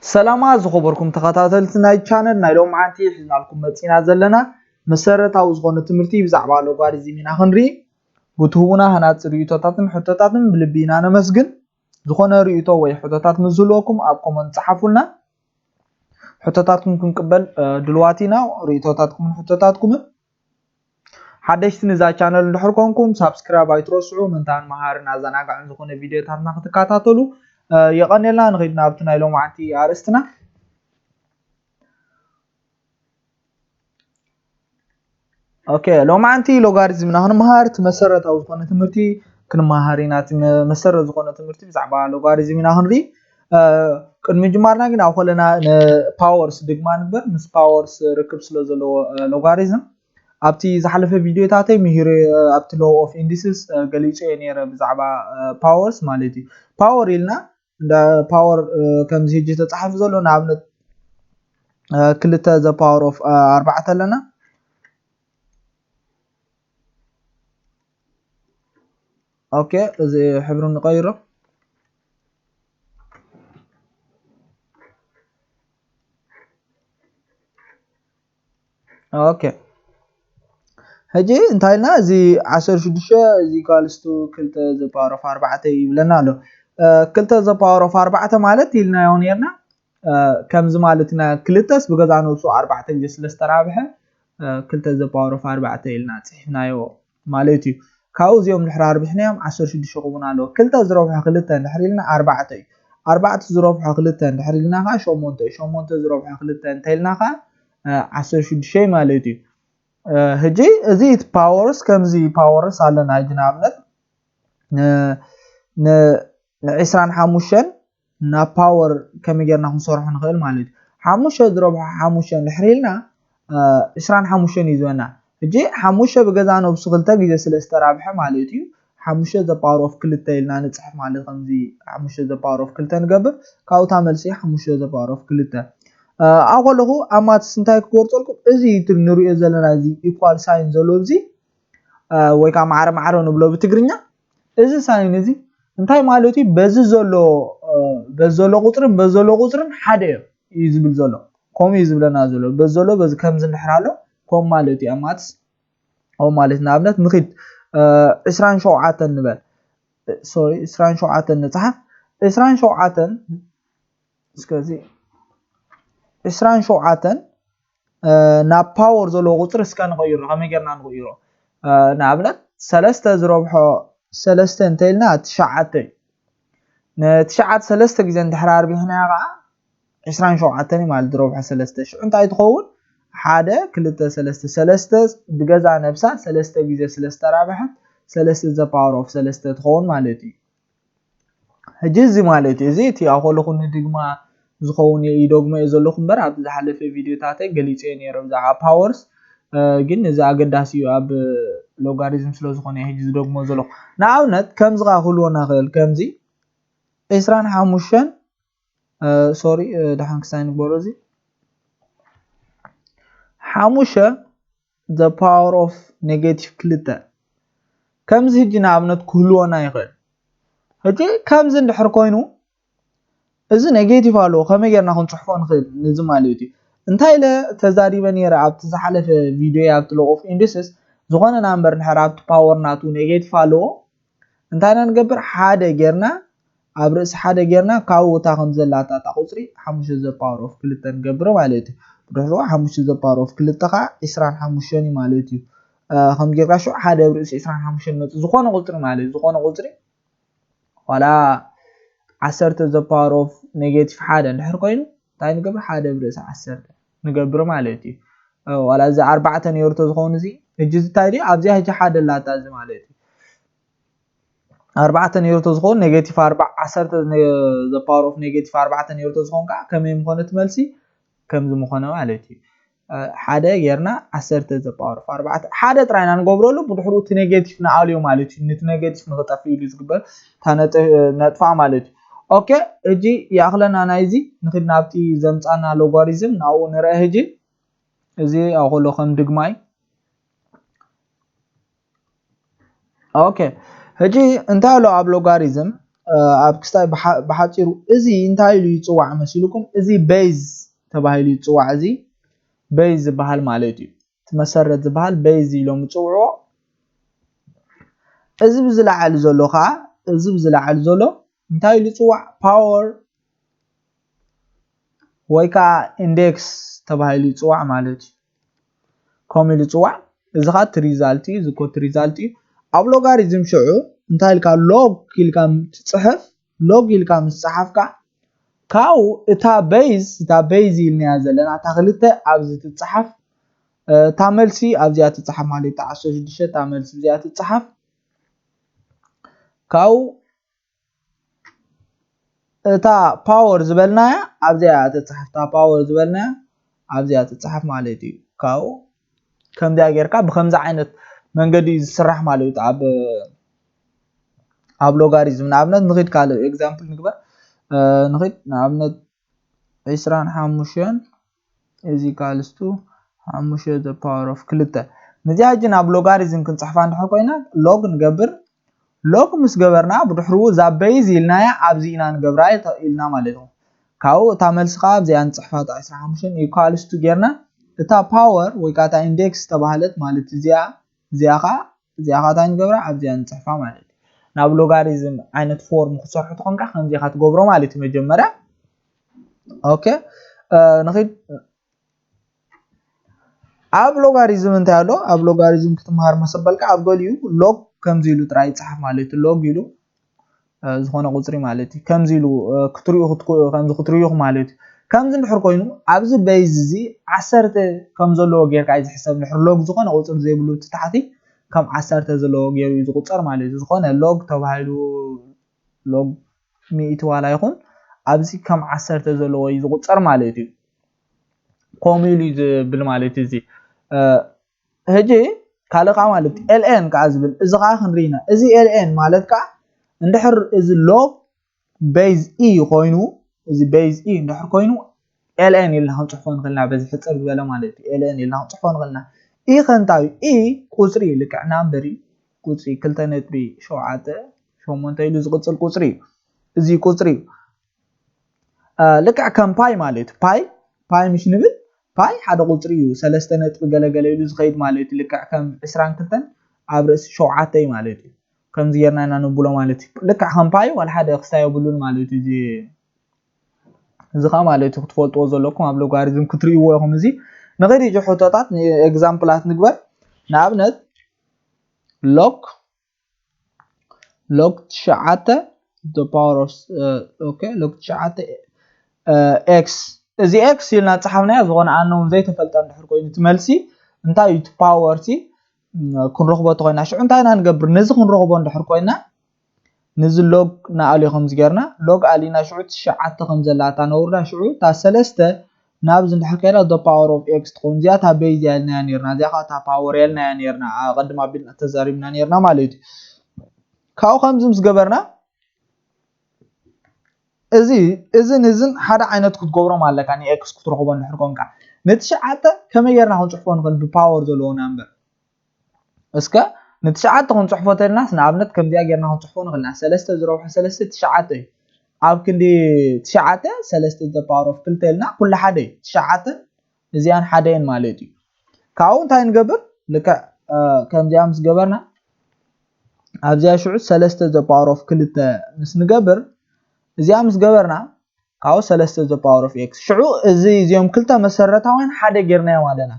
ሰላማ ዝኸበርኩም ተኸታተልቲ ናይ ቻነል፣ ናይ ሎምዓንቲ ሒዝናልኩም መፂና ዘለና መሰረታዊ ዝኾነ ትምህርቲ ብዛዕባ ሎጋሪዝም ኢና ክንርኢ። ብትህቡና ሃናፂ ርእይቶታትን ሕቶታትን ብልቢ ኢና ነመስግን። ዝኾነ ርእይቶ ወይ ሕቶታት ምስ ዝህልወኩም ኣብ ኮመንት ጸሓፉልና። ሕቶታትኩም ክንቅበል ድልዋት ኢና። ርእይቶታትኩምን ሕቶታትኩምን ሓደሽቲ ንዛ ቻነል እንድሕር ኮንኩም ሳብስክራይብ ኣይትረስዑ። ምንታን መሃርን ኣዘናጋዕን ዝኾነ ቪድዮታትና ክትከታተሉ የቐንየልና። ንኸይድ ናብቲ ናይ ሎማዓንቲ ኣርእስትና። ኦኬ፣ ሎማዓንቲ ሎጋሪዝም ኢና ክንመሃር። እቲ መሰረታዊ ዝኾነ ትምህርቲ ክንመሃር ኢና። እቲ መሰረት ዝኾነ ትምህርቲ ብዛዕባ ሎጋሪዝም ኢና ክንርኢ። ቅድሚ ጅማርና ግን ኣብ ከለና ንፓወርስ ድግማ ንበር ምስ ፓወርስ ርክብ ስለ ዘለዎ ሎጋሪዝም ኣብቲ ዝሓለፈ ቪድዮታተይ ምሂረ፣ ኣብቲ ሎ ኦፍ ኢንዲስስ ገሊፀ ነይረ ብዛዕባ ፓወርስ ማለት እዩ። ፓወር ኢልና እንዳ ፓወር ከምዚ ሕጂ ተፃሒፉ ዘሎ ንኣብነት ክልተ ዘ ፓወር ኦፍ ኣርባዕተ ኣለና። ኦኬ፣ እዚ ሕብሩ ንቀይሮ። ኦኬ፣ ሕጂ እንታይ ኢልና? እዚ ዓሰርተ ሽዱሽተ እዚ ኢኳልስ ቱ ክልተ ዘ ፓወር ኦፍ ኣርባዕተ ይብለና ኣሎ። ክልተ ዘ ፓወር ኦፍ ኣርባዕተ ማለት ኢልናዮ ነርና ከምዚ ማለት ኢና። ክልተስ ብገዛ ነብሱ ኣርባዕተ ግዜ ስለ ዝተራብሐ ክልተ ዘ ፓወር ኦፍ ኣርባዕተ ኢልና ፅሒፍናዮ ማለት እዩ። ካብኡ እዚኦም ድሕሪ ኣርቢሕናዮም ዓሰርተ ሽዱሽተ ክኸውን ኣለዎ። ክልተ ዝረብሖ ክልተ እንድሕር ኢልና ኣርባዕተ እዩ። ኣርባዕተ ዝረብሖ ክልተ እንድሕር ኢልና ከዓ ሸሞንተ እዩ። ሸሞንተ ዝረብሖ ክልተ እንተ ኢልና ከዓ ዓሰርተ ሽዱሽተ ማለት እዩ። ሕጂ እዚ ፓወርስ ከምዚ ፓወርስ ኣለና። ሕጂ ንኣብነት ንዕስራን ሓሙሽተን ናብ ፓወር ከመይ ጌርና ክንሰርሖ ንኽእል ማለት እዩ። ሓሙሽተ ዝረብሖ ሓሙሽተ እንድሕር ኢልና ዕስራን ሓሙሽተን እዩ ዝበና። ሕጂ ሓሙሽተ ብገዛ ነብሱ ክልተ ግዜ ስለ ዝተራብሐ ማለት እዩ ሓሙሽተ ዘ ፓወር ኦፍ ክልተ ኢልና ንፅሕፍ ማለት ከምዚ ሓሙሽተ ዘ ፓወር ኦፍ ክልተ ንገብር። ካብኡ እታ መልሲ ሓሙሽተ ዘ ፓወር ኦፍ ክልተ ኣብ ከለኹ ኣብ ማትስ እንታይ ክጎርፀልኩም እዚ እቲ ንሪኦ ዘለና እዚ ኢኳል ሳይን ዘሎ እዚ ወይ ከዓ ማዕረ ማዕረ ንብሎ ብትግርኛ። እዚ ሳይን እዚ እንታይ ማለት እዩ? በዚ ዘሎ በዚ ዘሎ ቁፅርን በዚ ዘሎ ቁፅርን ሓደ እዮም እዩ ዝብል ዘሎ። ከምኡ እዩ ዝብለና ዘሎ። በዚ ዘሎ በዚ ከምዚ እንድሕር ኣሎ ከምኡ ማለት እዩ ኣብ ማትስ። ከምኡ ማለት ንኣብነት ንኺድ ዕስራን ሸውዓተን ንበል። ሶሪ፣ ዕስራን ሸውዓተን ንፅሓፍ። ዕስራን ሸውዓተን እስከዚ ዕስራን ሸውዓተን ናብ ፓወር ዘለዎ ቁፅሪ እስከ ንቐይሮ። ከመይ ጌርና ንቕይሮ? ንኣብነት ሰለስተ ዝረብሖ ሰለስተ እንተኢልና ትሽዓተ እዩ። ንትሽዓተ ሰለስተ ግዜ እንድሕር ኣርቢሕናዮ ከዓ ዕስራን ሸውዓተን እዩ ማለት ዝረብሖ ሰለስተ። ሽዑ እንታይ ትኸውን? ሓደ ክልተ ሰለስተ፣ ሰለስተ ብገዛ ነብሳ ሰለስተ ግዜ ስለ ዝተራብሐት ሰለስተ ዘ ፓወር ኦፍ ሰለስተ ትኸውን ማለት እዩ። ሕጂ እዚ ማለት እዩ፣ እዚ እቲ ኣብ ከለኹ ንድግማ ዝኸውን እየ ይደግሞ እየ ዘለኹ እምበር፣ ኣብ ዝሓለፈ ቪድዮታተይ ገሊፀ እየ ነይረ ብዛዕባ ፓወርስ። ግን እዚ ኣገዳሲ እዩ ኣብ ሎጋሪዝም ስለ ዝኾነ እየ ሕጂ ዝደግሞ ዘለኹ። ንኣብነት ከምዚ ከዓ ክህልወና ይኽእል፣ ከምዚ ዕስራን ሓሙሽተን ሶሪ፣ ደሓን ክሳይ ንግበሮ። እዚ ሓሙሽተ ዘ ፓወር ኦፍ ኔጌቲቭ ክልተ ከምዚ ሕጂ ንኣብነት ክህልወና ይኽእል። ሕጂ ከምዚ እንድሕር ኮይኑ እዚ ኔጌቲቭ ኣለዎ፣ ከመይ ጌርና ክንፅሕፎ ንኽእል? ነዚ ማለት እዩ። እንታይ ኢለ ተዛሪበ ነይረ ኣብቲ ዝሓለፈ ቪድዮ ኣብቲ ሎ ኦፍ ኢንዲስስ ዝኾነ ናምበር እንድሕር ኣብቲ ፓወር ናቱ ኔጌቲቭ ኣለዎ እንታይ ኢና ንገብር? ሓደ ጌርና ኣብ ርእሲ ሓደ ጌርና ካብኡ እታ ከም ዘላታ እታ ቁፅሪ ሓሙሽተ ዘ ፓወር ኦፍ ክልተ ንገብር ማለት እዩ። ብድሕሪኡ ሓሙሽተ ዘ ፓወር ኦፍ ክልተ ከዓ ዕስራን ሓሙሽተን እዩ ማለት እዩ። ከም ጌርካ ሽዑ ሓደ ኣብ ርእሲ ዕስራን ሓሙሽተን መፅእ ዝኾነ ቁፅሪ ማለት እዩ። ዝኾነ ቁፅሪ ዋላ ዓሰርተ ዘ ፓወር ኦፍ ኔጌቲቭ ሓደ እንድሕር ኮይኑ እንታይ ንገብር? ሓደ ኣብ ርእሲ ዓሰርተ ንገብር ማለት እዩ። ዋላ እዚ ኣርባዕተ ነይሩ ተዝኸውን እዚ ሕጂ እዚ እንታይ ድዩ? ኣብዚኣ ሕጂ ሓደ ኣላታ እዚ ማለት እዩ። ኣርባዕተ ነይሩ ተዝኸውን ኔጌቲቭ ኣርባዕ ዓሰርተ ዘ ፓወር ኦፍ ኔጌቲቭ ኣርባዕተ ነይሩ ተዝኸውን ከዓ ከመይ ምኾነ እቲ መልሲ? ከምዚ ምኾነ ማለት እዩ። ሓደ ጌርና ዓሰርተ ዘ ፓወር ኦፍ ኣርባዕተ ሓደ ጥራይ ኢና ንገብረሉ። ብድሕሪኡ እቲ ኔጌቲቭ ንኣልዮ ማለት እዩ። ነቲ ኔጌቲቭ ንኽጠፍእ ኢሉ ዝግበር እታ ነጥፋ ማለት እዩ። ኦኬ፣ ሕጂ ይኣኽለና ናይዚ። ንኽድ ናብቲ ዘምፃና ሎጋሪዝም ናብኡ ንርአ። ሕጂ እዚ ኣብ ከሎ ከም ድግማይ ኦኬ፣ ሕጂ እንታይ ኣሎ ኣብ ሎጋሪዝም? ኣብ ክስታይ ብሓፂሩ እዚ እንታይ ኢሉ ይፅዋዕ መሲልኩም? እዚ base ተባሂሉ ይፅዋዕ። እዚ base ዝበሃል ማለት እዩ። እቲ መሰረት ዝበሃል base ኢሎም ይፅውዕዎ። እዚ ብዝለዓል ዘሎ ከዓ እዚ ብዝለዓል ዘሎ እንታይ ኢሉ ይፅዋዕ? Power ወይ ከዓ index ተባሂሉ ይፅዋዕ ማለት እዩ። ከምኡ ኢሉ ይፅዋዕ። እዚ ከዓ እቲ result እዩ። እዚ ኮ እቲ result እዩ። ኣብ logarithm ሽዑ እንታይ ኢልካ log ኢልካ ትፅሕፍ፣ log ኢልካ ምስ ፀሓፍካ ካብኡ እታ base እታ base ኢልናያ ዘለና እታ ክልተ ኣብዚ ትፅሓፍ፣ እታ መልሲ ኣብዚኣ ትፅሓፍ ማለት እዩ። እታ ዓሰርተ ሽዱሽተ እታ መልሲ እዚኣ ትፅሓፍ። ካብኡ እታ power ዝበልናያ ኣብዚኣ ትፅሓፍ። እታ power ዝበልናያ ኣብዚኣ ትፅሓፍ ማለት እዩ። ካብኡ ከምዚኣ ጌርካ ብከምዚ ዓይነት መንገዲ እዩ ዝስራሕ ማለት እዩ። ኣብ ኣብ logarithm ንኣብነት ንኺድ ካልእ example ንግበር። ንኺድ ንኣብነት ዕስራን ሓሙሽተን is equals to ሓሙሽተ the power of ክልተ። ነዚኣ ሕጂ ናብ logarithm ክንፅሕፋ እንድሕር ኮይና log ንገብር። Log ምስ ገበርና ብድሕሩ እዛ base ኢልናያ ኣብዚ ኢና ንገብራ ኢልና ማለት እዩ። ካብኡ እታ መልሲ ከዓ ኣብዚኣ ንፅሕፋ እታ ዕስራን ሓሙሽተን equals to ጌርና እታ power ወይ ከዓ እታ index ዝተባህለት ማለት እዚኣ እዚኣ ከዓ እዚኣ ከዓ እንታይ ንገብራ ኣብዚኣ ንፅሕፋ ማለት እዩ። ናብ logarithm ዓይነት form ክትሰርሑ ተኾንካ ከምዚ ኢኻ ትገብሮ ማለት እዩ። መጀመርያ okay ንኺድ ኣብ logarithm እንታይ ኣሎ? ኣብ logarithm ክትመሃር መሰበልካ ኣብ ገሊኡ log ከምዚ ኢሉ ጥራይ ይፅሓፍ ማለት እዩ። Log ኢሉ ዝኾነ ቁፅሪ ማለት እዩ። ከምዚ ኢሉ ክትሪኡ ከምዚ ክትሪኡ ማለት እዩ። ከምዚ እንድሕር ኮይኑ ኣብዚ base እዚ ዓሰርተ ከም ዘለዎ ጌርካ እዩ ዝሕሰብ። እንድሕር log ዝኾነ ቁፅሪ ዘይብሉ እቲ ታሕቲ ከም ዓሰርተ ዘለዎ ገይሩ እዩ ዝቁፀር ማለት እዩ። ዝኾነ log ተባሂሉ log ሚእቲ ዋላ ይኹን ኣብዚ ከም ዓሰርተ ዘለዎ እዩ ዝቁፀር ማለት እዩ። ከምኡ ኢሉ እዩ ዝብል ማለት እዩ። እዚ ሕጂ ካልእ ከዓ ማለት ln ከዓ ዝብል እዚ ከዓ ክንርኢ ኢና። እዚ ln ማለት ከዓ እንድሕር እዚ log base e ኮይኑ እዚ base e እንድሕር ኮይኑ ln ኢልና ክንፅሕፎ ንኽእልና በዚ ሕፅር ዝበለ ማለት እዩ። Ln ኢልና ክንፅሕፎ ንኽእልና። E ከ እንታይ እዩ? E ቁፅሪ እዩ። ልክዕ number እዩ። ቁፅሪ ክልተ ነጥቢ ሸውዓተ ሸሞንተ ኢሉ ዝቕፅል ቁፅሪ እዩ። እዚ ቁፅሪ እዩ። ልክዕ ከም pi ማለት እዩ። Pi pi ምሽ ንብል pi ሓደ ቁፅሪ እዩ። ሰለስተ ነጥቢ ገለገለ ኢሉ ዝኸይድ ማለት እዩ። ልክዕ ከም ዕስራን ክልተን ኣብ ርእሲ ሸውዓተ እዩ ማለት እዩ። ከምዚ ጌርና ኢና ንብሎ ማለት እዩ። ልክዕ ከም pi ዋላ ሓደ ክስታይ የብሉን ማለት እዩ። እዚ እዚ ኸዓ ማለት እዩ ክትፈልጥዎ ዘለኩም ኣብ logarithm ክትርእይዎ ኢኹም። እዚ ንኸይድ ሕጂ ሕቶታት exampleኣት ንግበር። ንኣብነት log log ትሽዓተ the power of okay log ትሽዓተ x እዚ x ኢልና ጸሓፍናዮ ዝኾነ unknown ዘይተፈልጠ እንድሕር ኮይኑ እቲ መልሲ እንታይ እዩ? እቲ power ሲ ክንረኽቦ ተኾይና ሽዑ እንታይ ኢና ንገብር? ነዚ ክንረኽቦ እንድሕር ኮይና ነዚ log ንኣልዮ ከምዚ ጌርና log ኣሊና ሽዑ ትሽዓተ ከም ዘላ እታ ነውርዳ ሽዑ እታ ሰለስተ ናብዚ እንድሕር ከይዳ the power of x ትኸውን። እዚኣ እታ base እያ ኢልናያ ኔርና፣ እዚኣ ከዓ እታ power እያ ኢልናያ ኔርና፣ ኣቐድም ኣቢልና ተዛሪብና ኔርና ማለት እዩ። ካብኡ ከምዚ ምስ ገበርና እዚ እዝን እዝን ሓደ ዓይነት ክትገብሮም ኣለካ። ን x ክትረኽቦ እንድሕር ኮንካ ንትሽዓተ ከመይ ጌርና ክንፅሕፎ ንኽእል? ብ power ዘለዎ number እስከ ንትሽዓተ ክንፅሕፎ ተልናስ ንኣብነት ከምዚኣ ጌርና ክንፅሕፎ ንኽእልና ሰለስተ ዝረብሖ ሰለስተ ትሽዓተ እዩ። ኣብ ክንዲ ትሽዓተ ሰለስተ the power of ክልተ ኢልና ኩሉ ሓደ እዩ። ትሽዓተ እዚኣን ሓደ እየን ማለት እዩ። ካብኡ እንታይ ንገብር? ልክዕ ከምዚኣ ምስ ገበርና ኣብዚኣ ሽዑ ሰለስተ the power of ክልተ ምስ ንገብር እዚኣ ምስ ገበርና ካብኡ ሰለስተ the power of x ሽዑ እዚ እዚኦም ክልተ መሰረታውያን ሓደ ጌርናዮም ኣለና።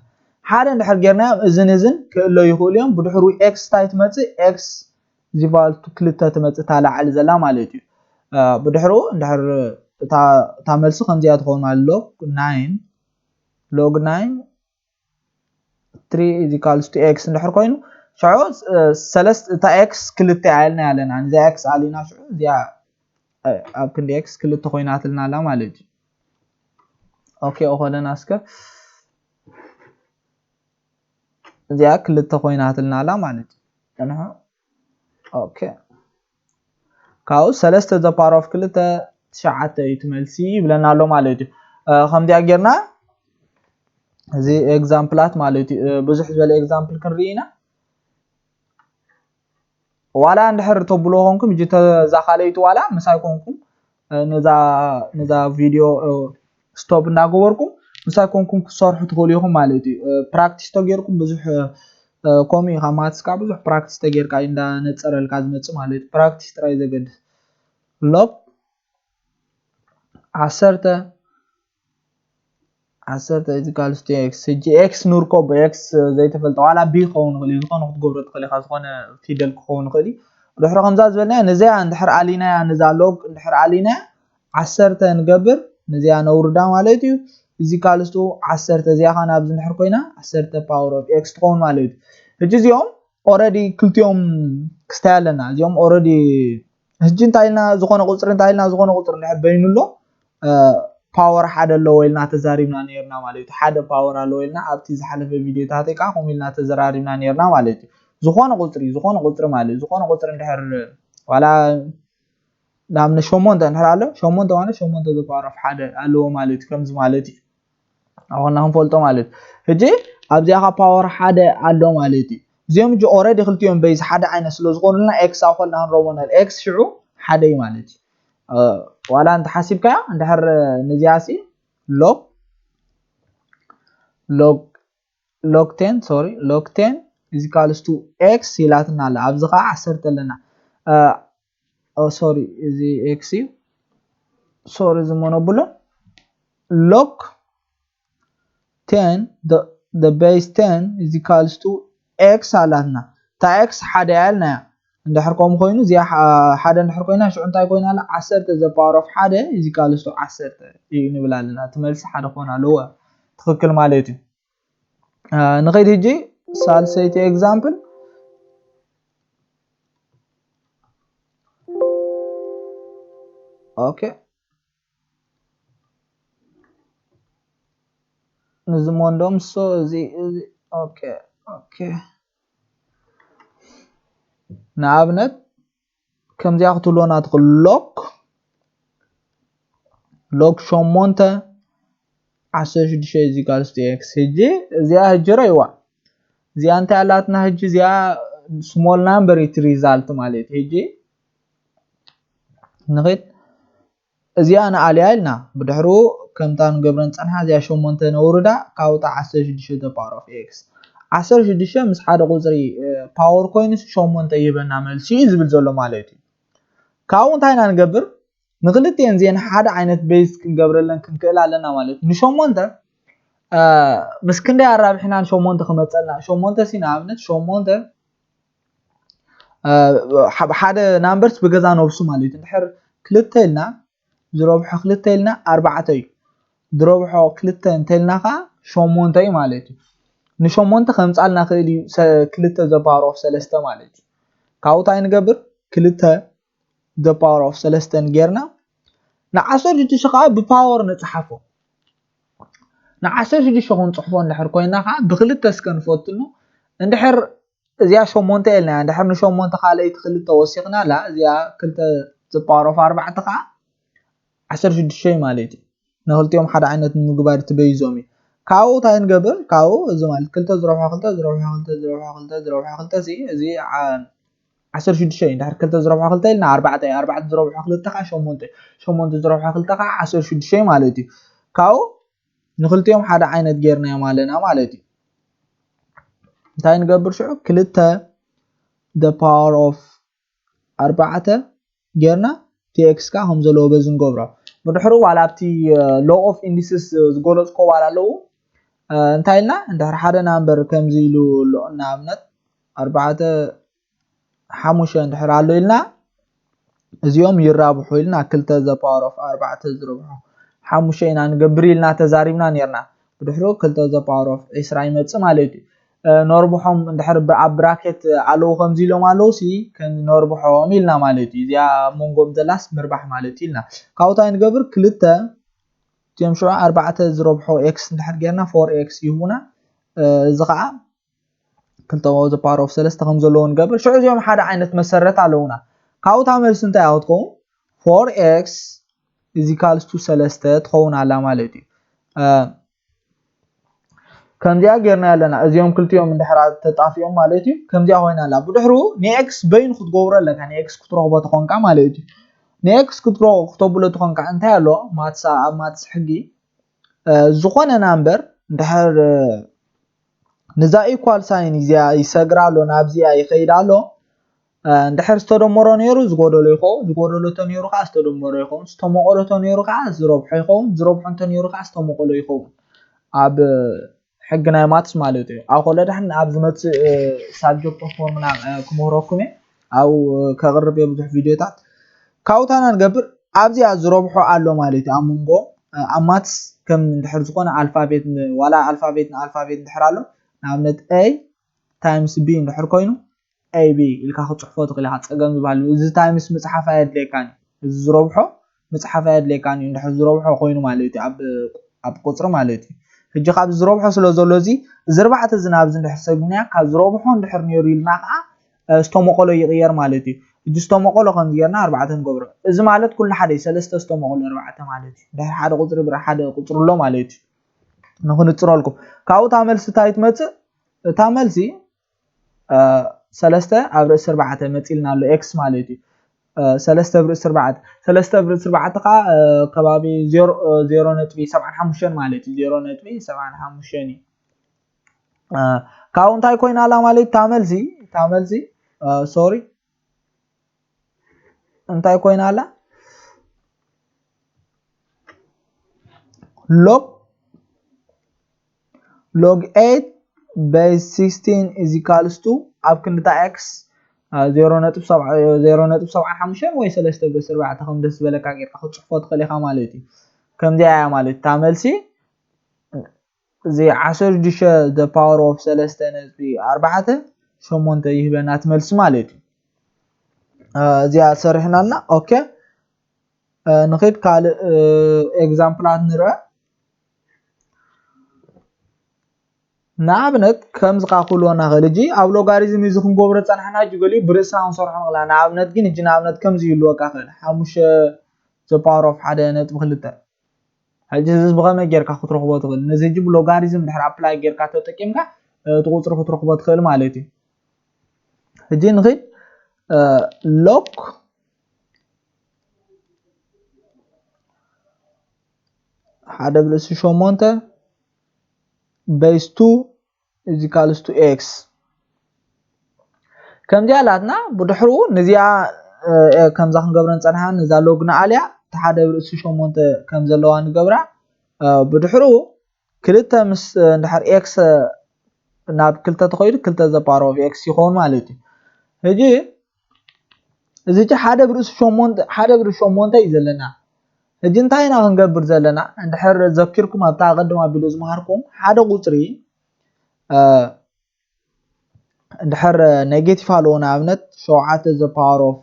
ሓደ እንድሕር ጌርናዮም እዝን እዝን ክእሎ ይኽእሉ እዮም። ብድሕሩ x ታይ ትመፅእ? X is equal to ክልተ ትመፅእ እታ ላዕሊ ዘላ ማለት እዩ። ብድሕሩ እንድሕር እታ መልሲ ከምዚኣ ትኸውን ማለት log nine log nine three is equals to x እንድሕር ኮይኑ ሽዑ ሰለስተ እታ x ክልተ ኣልና ኣለና። እዚኣ x ኣሊና ሽዑ እዚኣ ኣብ ክንዲ x ክልተ ኮይናትልና ኣላ ማለት እዩ። okay ኦኸለና እስከ እዚኣ ክልተ ኮይናትልና ኣላ ማለት እዩ። okay ካብኡ ሰለስተ the power of ክልተ ትሽዓተ እዩ እቲ መልሲ ይብለና ኣሎ ማለት እዩ። ከምዚኣ ጌርና እዚ exampleኣት ማለት እዩ። ብዙሕ ዝበለ example ክንርኢ ኢና። ዋላ እንድሕር ተብሎ ኮንኩም እጂ ተዛኻለይቱ ዋላ ምሳይ ኮንኩም ነዛ ነዛ ቪድዮ ስቶፕ እንዳገበርኩም ምሳይ ኮንኩም ክትሰርሑ ትኽእሉ ኢኹም ማለት እዩ። ፕራክቲስ ተጌርኩም ብዙሕ ከምኡ እዩ። ካብ ማትስ ከዓ ብዙሕ ፕራክቲስ ተጌርካ እዩ እንዳነፀረልካ ዝመፅእ ማለት እዩ። ፕራክቲስ ጥራይ ዘገድስ። ሎግ ዓሰርተ ዓሰርተ is equals to x። ሕጂ ኤክስ ንርኮ ብኤክስ ዘይተፈልጠ ዋላ ቢ ክኸውን ይኽእል እዩ። ዝኾነ ክትገብሮ ትኽእል ኢኻ። ዝኾነ ፊደል ክኸውን ይኽእል እዩ። ድሕሪ ከምዛ ዝበልናያ ነዚኣ እንድሕር ኣሊናያ ነዛ ሎግ እንድሕር ኣሊናያ ዓሰርተ ንገብር ነዚኣ ነውርዳ ማለት እዩ። እዚ ካልስቱ ዓሰርተ እዚኣ ኻን ኣብዚ እንድሕር ኮይና ዓሰርተ power of x ትኸውን ማለት እዩ። ሕጂ እዚኦም ኦረዲ ክልቲኦም ክስታይ ኣለና። እዚኦም ኦረዲ ሕጂ እንታይ ኢልና ዝኾነ ቁፅሪ እንታይ ኢልና ዝኾነ ቁፅሪ እንድሕር በይኑ ኣሎ ፓወር ሓደ ኣለዎ ኢልና ተዛሪብና ነርና ማለት እዩ። ሓደ ፓወር ኣለዎ ኢልና ኣብቲ ዝሓለፈ ቪዲዮታት ከዓ ከምኡ ኢልና ተዘራሪብና ነርና ማለት እዩ። ዝኾነ ቁፅሪ ዝኾነ ቁፅሪ ማለት እዩ። ዝኾነ ቁፅሪ እንድሕር ዋላ ንኣብነት ሸሞንተ እንድሕር ኣሎ ሸሞንተ ማለት ሸሞንተ the power of ሓደ ኣለዎ ማለት እዩ። ከምዚ ማለት እዩ። ኣኾና ክንፈልጦ ማለት ሕጂ ኣብዚኣ ካ ፓወር ሓደ ኣሎ ማለት እዩ። እዚኦም ሕጂ ኦረዲ ክልቲኦም በይዝ ሓደ ዓይነት ስለ ዝኾኑልና ኤክስ ኣኾልና ክንረቦ ንኽእል። ኤክስ ሽዑ ሓደ እዩ ማለት እዩ። ዋላ እንተ ሓሲብካያ እንድሕር ነዚኣ ሲ ሎግ ሎግ ሎግ ቴን ሶሪ ሎግ ቴን is equals to x ኢላትና ኣላ። ኣብዚ ኸዓ ዓሰርተ ኣለና። ሶሪ እዚ ኤክስ እዩ። ሶሪ ዝመነብሎ ሎግ ቴን the base ten is equals to x ኣላትና። እታ ኤክስ ሓደ እያ ኢልናያ። እንድሕር ከምኡ ኮይኑ እዚኣ ሓደ እንድሕር ኮይና ሽዑ እንታይ ኮይና ኣላ? ዓሰርተ the power of ሓደ is equals to ዓሰርተ እዩ ንብል ኣለና። እቲ መልሲ ሓደ ክኾን ኣለዎ። ትኽክል ማለት እዩ። ንኸይድ ሕጂ ሳልሰይቲ ኤግዛምፕል። ኦኬ፣ ንዚ ሞንዶም ሶ እዚ እዚ ኦኬ ኦኬ። ንኣብነት ከምዚኣ ክትብሎና ትኽእል። ሎግ ሎግ ሸሞንተ ዓሰርተ ሽዱሽተ is equals to x። ሕጂ እዚኣ ሕጂ ረይዋ እዚኣ እንታይ ኣላትና? ሕጂ እዚኣ ስሞል ናምበር እቲ ሪዛልት ማለት እዩ። ሕጂ ንኽድ እዚኣ ንኣልያ ኢልና ብድሕሩ ከምታ ንገብረን ጸንሓ እዚኣ ሸሞንተ ነውርዳ ካብታ ዓሰርተ ሽዱሽተ the power of x። ዓሰርተ ሽዱሽተ ምስ ሓደ ቁፅሪ ፓወር ኮይኑ ሸሞንተ ይህበና መልሲ እዩ ዝብል ዘሎ ማለት እዩ። ካብኡ እንታይ ኢና ንገብር? ንክልቲኤን እዚአን ሓደ ዓይነት ቤዝ ክንገብረለን ክንክእል ኣለና ማለት እዩ። ንሸሞንተ ምስ ክንደይ ኣራብሒና ንሸሞንተ ክመፀልና? ሸሞንተ ሲ ንኣብነት ሸሞንተ ሓደ ናምበርስ ብገዛ ነብሱ ማለት እዩ። እንድሕር ክልተ ኢልና ዝረብሖ ክልተ ኢልና ኣርባዕተ እዩ። ዝረብሖ ክልተ እንተልና ከዓ ሸሞንተ እዩ ማለት እዩ። ንሸሞንተ ከምፃልና ክእል እዩ ክልተ the power of ሰለስተ ማለት እዩ። ካብኡ እንታይ ንገብር? ክልተ the power of ሰለስተ ጌርና ንዓሰርተ ሽዱሽተ ከዓ ብፓወር ንፅሓፎ። ንዓሰርተ ሽዱሽተ ክንፅሕፎ እንድሕር ኮይና ከዓ ብክልተ እስከ ንፈትኖ። እንድሕር እዚኣ ሸሞንተ ኢልና እያ። እንድሕር ንሸሞንተ ካልኣይቲ ክልተ ወሲኽና ኣላ እዚኣ ክልተ the power of ኣርባዕተ ከዓ ዓሰርተ ሽዱሽተ ማለት እዩ። ንክልቲኦም ሓደ ዓይነት ንምግባር ትበይዞም እዩ። ካብኡ እንታይ ንገብር? ካብኡ እዚ ማለት ክልተ ዝረብሖ ክልተ ዝረብሖ ክልተ ዝረብሖ ክልተ ዝረብሖ ክልተ እዚ እዚ ዓሰርተ ሽዱሽተ እዩ። እንድሕር ክልተ ዝረብሖ ክልተ ኢልና ኣርባዕተ እዩ። ኣርባዕተ ዝረብሖ ክልተ ከዓ ሸሞንተ እዩ። ሸሞንተ ዝረብሖ ክልተ ከዓ ዓሰርተ ሽዱሽተ ማለት እዩ። ካብኡ ንክልቲኦም ሓደ ዓይነት ጌርናዮም ኣለና ማለት እዩ። እንታይ ንገብር ሽዑ? ክልተ the power of ኣርባዕተ ጌርና እቲ ኤክስ ከዓ ከም ዘለዎ በዚ ንገብሮ። ብድሕሩ ዋላ ኣብቲ law of indices ዝገለፅኮ ዋላ ኣለዉ። እንታይ ኢልና? እንድሕር ሓደ ናምበር ከምዚ ኢሉ ኣሎ፣ ንኣብነት ኣርባዕተ ሓሙሽተ እንድሕር ኣሎ ኢልና እዚኦም ይራብሑ ኢልና ክልተ the power of ኣርባዕተ ዝረብሑ ሓሙሽተ ኢና ንገብር ኢልና ተዛሪብና ነርና። ብድሕሩ ክልተ the power of ዕስራ ይመፅእ ማለት እዩ። ነርብሖም እንድሕር ኣብ ብራኬት ኣለዉ ከምዚ ኢሎም ኣለዉ ሲ ነርብሖም ኢልና ማለት እዩ። እዚኣ ኣብ መንጎኦም ዘላስ ምርባሕ ማለት እዩ ኢልና ካብኡ እንታይ ንገብር ክልተ እዚኦም ሽዑ ኣርባዕተ ዝረብሖ ኤክስ እንድሕር ጌርና ፎር ኤክስ ይህቡና። እዚ ከዓ ክልተ the power of ሰለስተ ከም ዘለዎ ንገብር። ሽዑ እዚኦም ሓደ ዓይነት መሰረት ኣለዉና። ካብኡ እታ መልሲ እንታይ እያ ክትከውን? ፎር ኤክስ is equals to ሰለስተ ትኸውን ኣላ ማለት እዩ። ከምዚኣ ጌርና ኣለና። እዚኦም ክልቲኦም እንድሕር ተጣፊኦም ማለት እዩ። ከምዚኣ ኮይና ኣላ። ብድሕሩ ንኤክስ በይኑ ክትገብሮ ኣለካ። ንኤክስ ክትረኽቦ ተኾንካ ማለት እዩ። ንኤክስ ክትረኽቦ ክተብሎ ተኾንካ እንታይ ኣሎ? ማትሳ ኣብ ማትስ ሕጊ ዝኾነ ናምበር እንድሕር ንዛ ኢኳል ሳይን እዚኣ ይሰግር ኣሎ፣ ናብዚኣ ይኸይድ ኣሎ። እንድሕር ዝተደመሮ ነይሩ ዝጎደሎ ይኸውን፣ ዝጎደሎ እንተነይሩ ከዓ ዝተደመሮ ይኸውን፣ ዝተመቐሎ እንተነይሩ ከዓ ዝረብሖ ይኸውን፣ ዝረብሖ እንተነይሩ ከዓ ዝተመቐሎ ይኸውን። ኣብ ሕጊ ናይ ማትስ ማለት እዩ። ኣብ ኮለዳሕን ኣብ ዝመፅእ ሳብጀክት ኦፍ ፎርሙላ ክምህረኩም እየ። ኣብኡ ከቕርብ እየ ብዙሕ ቪድዮታት። ካብኡ ታና ንገብር ኣብዚኣ ዝረብሖ ኣሎ ማለት እዩ። ኣብ መንጎ ኣብ ማትስ ከም እንድሕር ዝኾነ ኣልፋቤት ዋላ ኣልፋቤት ንኣልፋቤት እንድሕር ኣሎ ንኣብነት ኤ ታይምስ ቢ እንድሕር ኮይኑ ኤቢ ኢልካ ክፅሕፎ ትኽእል ኢኻ። ፀገም ዝበሃል እዚ ታይምስ ምፅሓፍ ኣየድልየካን እዩ። እዚ ዝረብሖ ምፅሓፍ ኣየድልየካን እዩ። እንድሕር ዝረብሖ ኮይኑ ማለት እዩ ኣብ ኣብ ቁፅሪ ማለት እዩ። ሕጂ ካብ ዝረብሖ ስለ ዘሎ እዚ እዚ ኣርባዕተ እዚ ናብዚ እንድሕር ሰግምናያ ካብ ዝረብሖ እንድሕር ነይሩ ኢልና ከዓ ዝተመቐሎ ይቕየር ማለት እዩ። ሕጂ ዝተመቐሎ ከምዚ ጌርና ኣርባዕተ ንገብሮ። እዚ ማለት ኩሉ ሓደ እዩ። ሰለስተ ዝተመቐሎ ኣርባዕተ ማለት እዩ። እንድሕር ሓደ ቁፅሪ ብር ሓደ ቁፅሪ ኣሎ ማለት እዩ። ንክንፅረልኩም ካብኡ እታ መልሲ እንታይ ትመፅእ? እታ መልሲ ሰለስተ ኣብ ርእሲ ኣርባዕተ መፂልና ኣሎ ኤክስ ማለት እዩ። ሰለስተ ኣብ ርእሲ ኣርባዕተ ሰለስተ ኣብ ርእሲ ኣርባዕተ ከዓ ከባቢ ዜሮ ነጥቢ ሰብዓን ሓሙሽተን ማለት እዩ። ዜሮ ነጥቢ ሰብዓን ሓሙሽተን እዩ። ካብኡ እንታይ ኮይና ኣላ ማለት እታ መልሲ እታ መልሲ ሶሪ እንታይ ኮይና ኣላ? ሎግ ሎግ ኤይት ቤዝ ሲክስቲን ኢዝ ኢኳልስ ቱ ኣብ ክንዲ እታ ኤክስ ዜሮ ነጥቢ ሰብዓን ሓሙሽተን ወይ ሰለስተ ኣብ ርእሲ ኣርባዕተ ከም ደስ ዝበለካ ጌርካ ክትፅሕፎ ትኽእል ኢኻ ማለት እዩ። ከምዚኣ እያ ማለት እታ መልሲ። እዚ ዓሰርተ ሽዱሽተ the power of ሰለስተ ነጥቢ ኣርባዕተ ሸሞንተ ይህበና እቲ መልሲ ማለት እዩ። እዚኣ ሰሪሕናልና። ኦኬ ንኺድ ካልእ ኤግዛምፕላት ንርአ። ንኣብነት ከምዚ ካ ክብልዎ ናኽእል። ሕጂ ኣብ ሎጋሪዝም እዚ ክንገብሮ ጸናሕና ሕጂ ገሊኡ ብርእስና ክንሰርሖ ንኽእል። ንኣብነት ግን ሕጂ ንኣብነት ከምዚ ይህልወካ ክእል ሓሙሽተ the power of ሓደ ነጥቢ ክልተ። ሕጂ እዚ ብኸመይ ጌርካ ክትረኽቦ ትኽእል? ነዚ ሕጂ ብሎጋሪዝም ድሕር ኣፕላይ ጌርካ ተጠቂምካ እቲ ቁፅሪ ክትረኽቦ ትኽእል ማለት እዩ። ሕጂ ንኺድ ሎግ ሓደ ብርእሲ ሸሞንተ ቤዝ ቱ ኢዝ ኢኳልስ ቱ ኤክስ ከምዚኣ ኣላትና። ብድሕርኡ ነዚኣ ከምዛ ክንገብረ ንፀንሓ ነዛ ሎግ ንኣልያ እቲ ሓደ ብርእሲ ሸሞንተ ከም ዘለዋ ንገብራ። ብድሕርኡ ክልተ ምስ እንድሕር ኤክስ ናብ ክልተ ተኸይዱ ክልተ the power of ኤክስ ይኸውን ማለት እዩ። ሕጂ እዚ ጭ ሓደ ብርእሲ ሸሞንተ ሓደ ብርእሲ ሸሞንተ እዩ ዘለና። ሕጂ እንታይ ኢና ክንገብር ዘለና? እንድሕር ዘኪርኩም ኣብታ ቀደም ኣቢሉ ዝመሃርኩም ሓደ ቁፅሪ እንድሕር ኔጌቲቭ ኣለዎ ንኣብነት ሸውዓተ the power of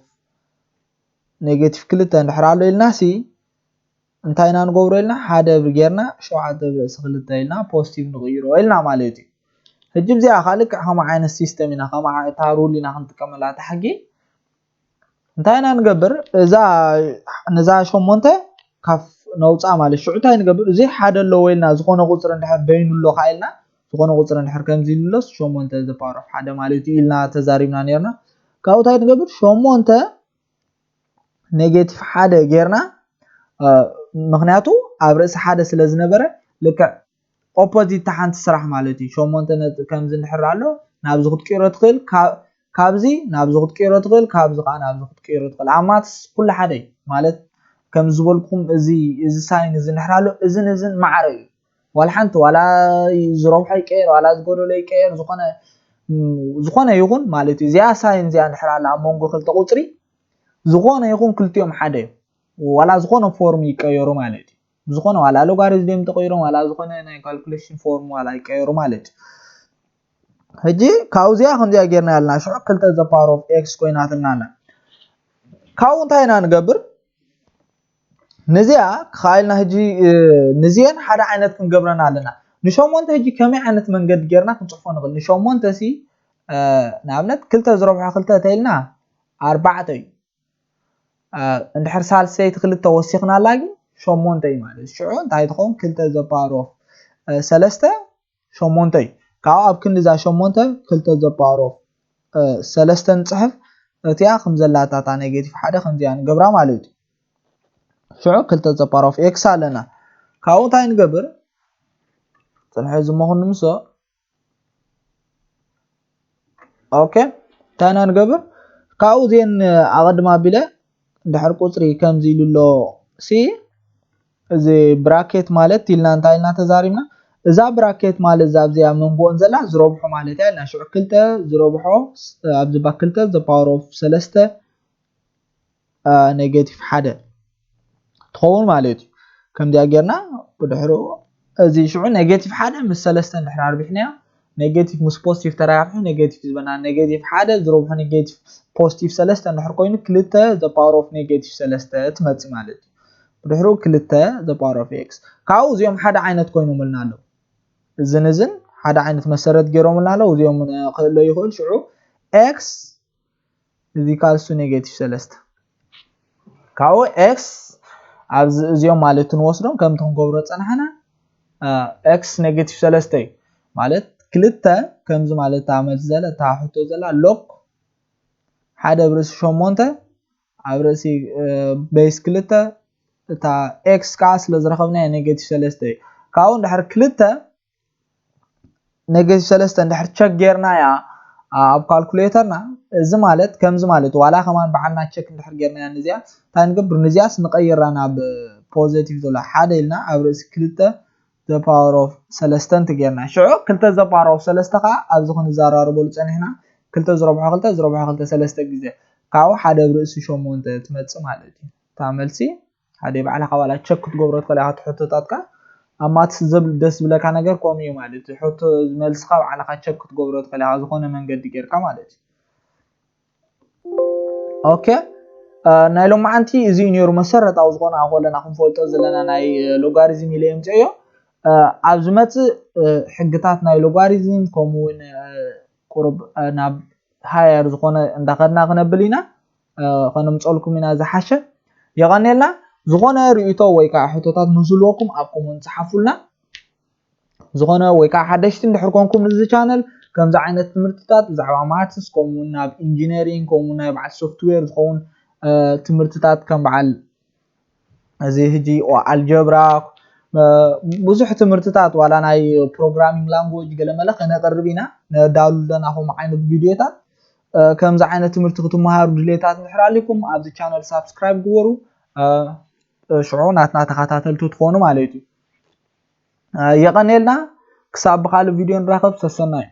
ኔጌቲቭ ክልተ እንድሕር ኣሎ ኢልና ሲ እንታይ ኢና ንገብሮ ኢልና ሓደ ብር ጌርና ሸውዓተ ብርእሲ ክልተ ኢልና ፖዚቲቭ ንቕይሮ ኢልና ማለት እዩ። ሕጂ ብዚኣ ከዓ ልክዕ ከምኡ ዓይነት ሲስተም ኢና ከምኡ እታ ሩል ኢና ክንጥቀመላ እታ ሕጊ። እንታይ ኢና ንገብር? እዛ ነዛ ሸሞንተ ካፍ ነውፃ ማለት ሽዑ እንታይ ንገብር? እዚ ሓደ ኣለዎ ኢልና ዝኾነ ቁፅሪ እንድሕር በይኑ ኣሎ ከዓ ኢልና ዝኾነ ቁፅሪ እንድሕር ከምዚ ኢሉ ኣሎስ ሸሞንተ the power of ሓደ ማለት እዩ ኢልና ተዛሪብና ነርና። ካብኡ እንታይ ንገብር? ሸሞንተ ኔጌቲቭ ሓደ ጌርና ምክንያቱ ኣብ ርእሲ ሓደ ስለ ዝነበረ ልክዕ ኦፖዚት ሓንቲ ስራሕ ማለት እዩ። ሸሞንተ ነጥቢ ከምዚ እንድሕር ኣሎ ናብዚ ክትቅይሮ ትኽእል፣ ካብዚ ናብዚ ክትቅይሮ ትኽእል፣ ካብዚ ከዓ ናብዚ ክትቅይሮ ትኽእል። ኣብ ማትስ ኩሉ ሓደ እዩ ማለት ከም ዝበልኩም እዚ እዚ ሳይን እዚ እንድሕር ኣሎ እዝን እዝን ማዕረ እዩ። ዋላ ሓንቲ ዋላ ዝረብሖ ይቀየር ዋላ ዝጎደሎ ይቀየር ዝኾነ ዝኾነ ይኹን ማለት እዩ። እዚኣ ሳይን እዚኣ እንድሕር ኣላ ኣብ መንጎ ክልተ ቁፅሪ ዝኾነ ይኹን ክልቲኦም ሓደ እዮም። ዋላ ዝኾነ ፎርም ይቀየሩ ማለት እዩ። ዝኾነ ዋላ ሎጋሪዝም ተቀይሮም ዋላ ዝኾነ ናይ ካልኩሌሽን ፎርም ዋላ ይቀየሩ ማለት እዩ። ሕጂ ካብዚኣ ከምዚኣ ጌርና ያልና ሽዑ ክልተ the power of ኤክስ ኮይናትና ኣላ። ካብኡ እንታይ ኢና ንገብር? ንዚኣ ክኻይልና ሕጂ ንዚአን ሓደ ዓይነት ክንገብረን ኣለና። ንሸሞንተ ሕጂ ከመይ ዓይነት መንገዲ ጌርና ክንፅሕፎ ንኽእል? ንሸሞንተ ሲ ንኣብነት ክልተ ዝረብሖ ክልተ ተይልና ኣርባዕተ እዩ። እንድሕር ሳልሰይቲ ክልተ ወሲኽናላ ግን ሸሞንተ እዩ ማለት ሽዑ እንታይ ትኸውን ክልተ the power of ሰለስተ ሸሞንተ እዩ። ካብኡ ኣብ ክንዲ እዛ ሸሞንተ ክልተ to the power of ሰለስተ ንፅሕፍ። እቲኣ ከም ዘላታ እታ negative ሓደ ከምዚኣ ንገብራ ማለት እዩ። ሽዑ ክልተ to the power of x ኣለና። ካብኡ እንታይ ንገብር? ፅንሐ ዝመኹን ንምሶ okay እንታይ ኢና ንገብር? ካብኡ ዜን ኣቐድም ኣቢለ ድሕር ቁፅሪ ከምዚ ኢሉ ኣሎ ሲ እዚ ብራኬት ማለት ኢልና እንታይ ኢልና ተዛሪብና? እዛ ብራኬት ማለት እዛ ኣብዚኣ መንጎን ዘላ ዝረብሖ ማለት እያ ኢልና። ሽዑ ክልተ ዝረብሖ ኣብዚ ባ ክልተ the power of ሰለስተ negative ሓደ ትኸውን ማለት እዩ። ከምዚኣ ጌርና ብድሕሩ እዚ ሽዑ negative ሓደ ምስ ሰለስተ እንድሕር ኣርቢሕናዮ negative ምስ positive ተራባሒሑ negative ዝበና negative ሓደ ዝረብሖ negative positive ሰለስተ እንድሕር ኮይኑ ክልተ the power of negative ሰለስተ ትመጽእ ማለት እዩ። ብድሕሩ ክልተ the power of x ካብኡ እዚኦም ሓደ ዓይነት ኮይኖም ልና ኣለዉ። እዝን እዝን ሓደ ዓይነት መሰረት ገይሮም ልና ኣለዉ። እዚኦም ክእለ ይኽእል ሽዑ x እዚ ካልሱ negative ሰለስተ ካብኡ x ኣብዚ እዚኦም ማለት ንወስዶም ከምቲ ክንገብሮ ጸናሕና x negative ሰለስተ እዩ ማለት ክልተ ከምዚ ማለት እታ መልሲ ዘለ እታ ሕቶ ዘላ log ሓደ ኣብ ርእሲ ሸሞንተ ኣብ ርእሲ base ክልተ እታ x ከዓ ስለ ዝረኸብናዮ negative ሰለስተ እዩ። ካብኡ እንድሕር ክልተ negative ሰለስተ እንድሕር check ጌርናያ ኣብ calculator ና እዚ ማለት ከምዚ ማለት ዋላ ከማን በዓልና check እንድሕር ጌርናያ ንዚኣ እንታይ ንገብር ንዚኣስ ንቐይራ ናብ positive ዘሎ ሓደ ኢልና ኣብ ርእሲ ክልተ the power of ሰለስተ እንትጌርና ሽዑ ክልተ the power of ሰለስተ ከዓ ኣብዚ ክንዘራረበሉ ጸኒሕና ክልተ ዝረብሖ ክልተ ዝረብሖ ክልተ ሰለስተ ግዜ ካብኡ ሓደ ኣብ ርእሲ ሸሞንተ ትመጽእ ማለት እዩ። እታ መልሲ ሓደ ባዕልኻ ዋላ check ክትገብሮ ትኽእል ኢኻ። እቲ ሕቶታትካ ኣብ maths ዘብል ደስ ዝብለካ ነገር ከምኡ እዩ ማለት እዩ። ሕቶ መልስኻ ባዕልኻ check ክትገብሮ ትኽእል ኢኻ ዝኾነ መንገዲ ጌርካ ማለት እዩ። okay ናይ ሎማዓንቲ እዚ እዩ ነይሩ መሰረታዊ ዝኾነ ኣብ ኮለና ክንፈልጦ ዘለና ናይ logarithm ኢለ የምፅእዮ። ኣብ ዝመፅእ ሕግታት ናይ logarithm ከምኡ እውን ቁሩብ ናብ higher ዝኾነ እንዳኸድና ክነብል ኢና። ከነምፀልኩም ኢና ዝሓሸ። የቐንየልና። ዝኾነ ርእይቶ ወይ ከዓ ሕቶታት ምስልወኩም ኣብ comment ጸሓፉልና። ዝኾነ ወይ ከዓ ሓደሽቲ እንድሕር ኮንኩም ንዚ channel ከምዚ ዓይነት ትምህርትታት ብዛዕባ maths ከምኡ ናብ engineering ከምኡ ናይ በዓል software ዝኸውን ትምህርትታት ከም በዓል እዚ ሕጂ algebra ብዙሕ ትምህርትታት ዋላ ናይ programming language ገለመለ ከነቅርብ ኢና። ነዳሉ ኣለና ከምኡ ዓይነት ቪድዮታት። ከምዚ ዓይነት ትምህርቲ ክትመሃሩ ድሌታት እንድሕር ኣሊኩም ኣብዚ channel subscribe ግበሩ። ሽዑ ናትና ተኸታተልቲ ትኾኑ ማለት እዩ። የቐንየልና። ክሳብ ብኻልእ ቪድዮ ንራኸብ። ሰሰናዩ።